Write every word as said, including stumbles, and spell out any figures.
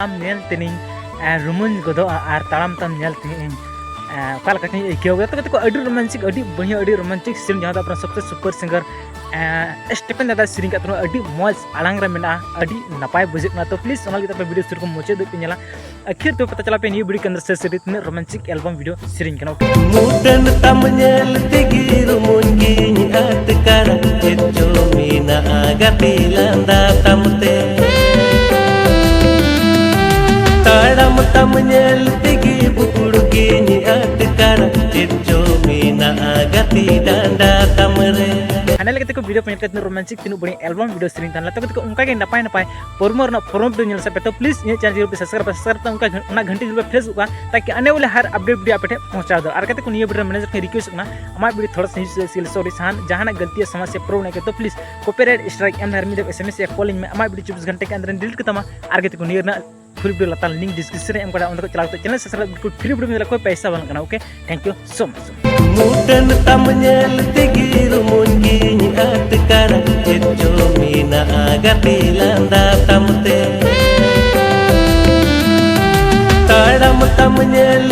ᱟᱢ ᱧᱮᱞ ᱛᱮᱱᱤᱧ ᱨᱩᱢᱩᱧ ᱜᱚᱫᱚᱜᱼᱟ ᱟᱨ ᱛᱟᱲᱟᱢ ᱛᱟᱢ ᱧᱮᱞ ᱛᱮ ᱤᱧ ᱚᱠᱟ ᱞᱮᱠᱟ ᱪᱚᱧ ᱟᱹᱭᱠᱟᱹᱣ ᱜᱮᱭᱟ᱾ ᱛᱚ ᱜᱟᱛᱮ ᱠᱚ, ᱟᱹᱰᱤ ᱨᱳᱢᱟᱱᱪᱤᱠ, ᱟᱹᱰᱤ ᱵᱟᱹᱲᱤᱭᱟᱹ, ᱟᱹᱰᱤ ᱨᱳᱢᱟᱱᱪᱤᱠ ᱥᱤᱱ, ᱡᱟᱦᱟᱸ ᱫᱚ ᱟᱵᱚᱨᱮᱱ ᱥᱚᱵᱥᱮ ᱥᱩᱯᱟᱨ ᱥᱤᱝᱜᱟᱨ ᱥᱴᱤᱯᱷᱮᱱ ᱫᱟᱫᱟ ᱥᱮᱨᱮᱧ ᱠᱟᱜ ᱛᱟᱦᱮᱱᱟ, ᱟᱹᱰᱤ ᱢᱚᱡᱽ ᱟᱲᱟᱝ ᱨᱮ ᱢᱮᱱᱟᱜᱼᱟ, ᱟᱹᱰᱤ ᱱᱟᱯᱟᱭ ᱵᱩᱡᱷᱟᱹᱜ ᱠᱟᱱᱟ᱾ ᱛᱚ ᱯᱞᱤᱡ ᱚᱱᱟ ᱞᱟᱹᱜᱤᱫ ᱟᱯᱮ ᱵᱷᱤᱰᱤᱭᱳ ᱥᱩᱨ ᱠᱷᱚᱱ ᱢᱩᱪᱟᱹᱫ ᱫᱷᱟᱹᱵᱤᱡ ᱯᱮ ᱧᱮᱞᱟ᱾ ᱟᱹᱠᱷᱤᱨ ᱛᱮ ᱯᱟᱛᱟ ᱪᱟᱞᱟᱣ ᱯᱮ ᱱᱤᱭᱟᱹ ᱵᱷᱤᱰᱤᱭᱳ ᱠᱮᱱᱫᱨᱚ ᱥᱮ ᱥᱮᱨᱮᱧ ᱛᱤᱱᱟᱹᱜ ᱨᱳᱢᱟᱱᱪᱤᱠ ᱮᱞᱵᱟᱢ ᱵᱷᱤᱰᱤᱭᱳ ᱥᱮᱨᱮᱧ ᱠᱟᱱᱟ᱾ ᱢᱩᱴᱟᱹᱱ ᱛᱟᱢ ᱧᱮᱞ ᱛᱮᱜᱮ ᱨᱩᱢᱩᱧ ᱜᱤᱧ ᱟᱴᱠᱟᱨᱟ, ᱪᱮᱫ ᱪᱚ ᱢᱮᱱᱟᱜᱼᱟ ᱜᱟᱛᱮ ᱞᱟᱸᱫᱟ ᱛᱟᱢ ᱛᱮ᱾ ᱛᱟᱲᱟᱢ ᱛᱟᱢ ᱧᱮᱞ ᱛᱮᱜᱮ ᱵᱩᱠᱩᱲ ᱜᱤᱧ ᱟᱴᱠᱟᱨᱟ, ᱪᱮᱫ ᱪᱚ ᱢᱮᱱᱟᱜᱼᱟ ᱜᱟᱛᱮ ᱰᱟᱸᱰᱟ ᱛᱟᱢ ᱨᱮ᱾ ᱦᱟᱱᱮ ᱞᱮᱠᱟ ᱛᱮᱠᱚ ᱵᱷᱤᱰᱤᱭᱳ ᱯᱮ ᱧᱮᱞ ᱠᱮᱫᱟ, ᱛᱤᱱᱟᱹᱜ ᱨᱳᱢᱟᱱᱪᱤᱠ, ᱛᱤᱱᱟᱹᱜ ᱵᱟᱹᱲᱤᱡ ᱮᱞᱵᱟᱢ ᱵᱷᱤᱰᱤᱭᱳ ᱥᱮᱨᱮᱧ ᱛᱟᱦᱮᱱᱟ᱾ ᱛᱚ ᱜᱟᱛᱮ ᱠᱚ, ᱚᱱᱠᱟ ᱜᱮ ᱱᱟᱯᱟᱭ ᱱᱟᱯᱟᱭ ᱯᱨᱳᱢᱳ ᱨᱮᱱᱟᱜ ᱯᱷᱚᱨᱚᱢ ᱵᱷᱤᱰᱤᱭᱳ ᱧᱮᱞ ᱥᱮ ᱯᱮ, ᱛᱚ ᱯᱞᱤᱡ ᱤᱧᱟᱹᱜ ᱪᱮᱱᱮᱞ ᱡᱩᱫᱤ ᱯᱮ ᱥᱟᱵᱥᱠᱨᱟᱭᱤᱵ, ᱥᱟᱵᱥᱠᱨᱟᱭᱤᱵ ᱛᱟᱢ, ᱚᱱᱠᱟ ᱜᱷᱟᱱ- ᱚᱱᱟ ᱜᱷᱟᱱᱴᱤ ᱡᱩᱫᱤ ᱯᱮ ᱯᱷᱨᱮᱥ ᱠᱚᱜᱼᱟ, ᱛᱟᱠᱤ ᱟᱱᱮ ᱵᱚᱞᱮ ᱦᱟᱨ ᱟᱯᱰᱮᱴ ᱵᱷᱤᱰᱤᱭᱳ ᱟᱯᱮ ᱴᱷᱮᱱ ᱯᱚᱦᱚᱸᱪᱟᱣ ᱫᱟᱲᱮᱭᱟᱜᱼᱟ᱾ ᱟᱨ ᱜᱟᱛᱮ ᱠᱚ, ᱱᱤᱭᱟᱹ ᱵᱷᱤᱰᱤᱭᱳ ᱨᱮ ᱢᱮᱱᱮᱡᱟᱨ ᱴᱷᱮᱱ ᱨᱤᱠᱩᱭᱮᱥᱴ ᱠᱟᱱᱟ, ᱟᱢᱟᱜ ᱵᱷᱤᱰᱤᱭᱳ ᱛᱷᱚᱲᱟ ᱥᱟᱺᱜᱤᱧ ᱥᱮ ᱥᱚᱨᱤ ᱥᱟᱦᱟᱱ ᱡᱟᱦᱟᱱᱟᱜ ᱜᱟᱞᱛᱤ ᱥᱚᱢᱚᱥᱥᱟ ᱯᱨᱚᱵᱞᱮᱢ ᱠᱮᱫ, ᱛᱚ ᱯᱞᱤᱡ ᱠᱚᱯᱤᱨᱟᱭᱤᱴ ᱥᱴᱨᱟᱭᱤᱠ ᱮᱢ ᱫᱷᱟᱨ ᱢᱤᱫ ᱫᱷᱟᱣ ᱮᱥ ᱮᱢ ᱮᱥ ᱭᱟ ᱠᱚᱞ ᱤᱧ ᱢᱮ, ᱟᱢᱟᱜ ᱵᱷᱤᱰᱤᱭᱳ ᱪᱚᱵᱵᱤᱥ ᱜᱷᱚᱱᱴᱟ ᱠᱮ ᱟᱱᱫᱟᱨ ᱰᱤᱞᱤᱴ ᱠᱟᱛᱟᱢᱟ᱾ ᱟᱨ ᱜᱟᱛᱮ ᱠᱚ, ᱱᱤᱭᱟᱹ ᱨᱮᱱᱟᱜ ᱯᱷᱩᱞ ᱵᱷᱤᱰᱤᱭᱳ ᱞᱟᱛᱟᱨ ᱞᱤᱝᱠ ᱰᱤᱥᱠᱨᱤᱯᱥᱚᱱ ᱨᱮ ᱮᱢ ᱠᱟᱫᱟ, ᱚᱸᱰᱮ ᱠᱷᱚᱱ ᱪᱟᱞᱟᱣ ᱠᱟᱛᱮ ᱪᱮᱱᱮᱞ ᱥᱟᱵᱥᱠᱨᱟᱭᱤᱵ ᱵᱤᱞᱠᱩᱞ ᱯᱷᱨᱤ, ᱵᱷᱤᱰᱤᱭᱳ ᱧᱮᱞ ᱠᱚ ᱯᱚᱭᱥᱟ ᱵᱟᱝ ᱠᱟᱱᱟ᱾ ᱳᱠᱮ, ᱛᱷᱮᱝᱠ ᱭᱩ ᱥᱳ ᱢᱟᱪ᱾ ᱢᱩᱴᱟᱹᱱ ᱛᱟᱢ ᱧᱮᱞ ᱛᱮᱜᱮ ᱨᱩᱢᱩᱧ ᱜᱤᱧ ᱟᱴᱠᱟᱨᱟ, ᱪᱮᱫ ᱪᱚ ᱢᱮᱱᱟᱜᱼᱟ ᱜᱟᱛᱮ ᱞᱟᱸᱫᱟ ᱛᱟᱢ ᱛᱮ᱾ ᱛᱟᱲᱟᱢ ᱛᱟᱢ ᱧᱮᱞ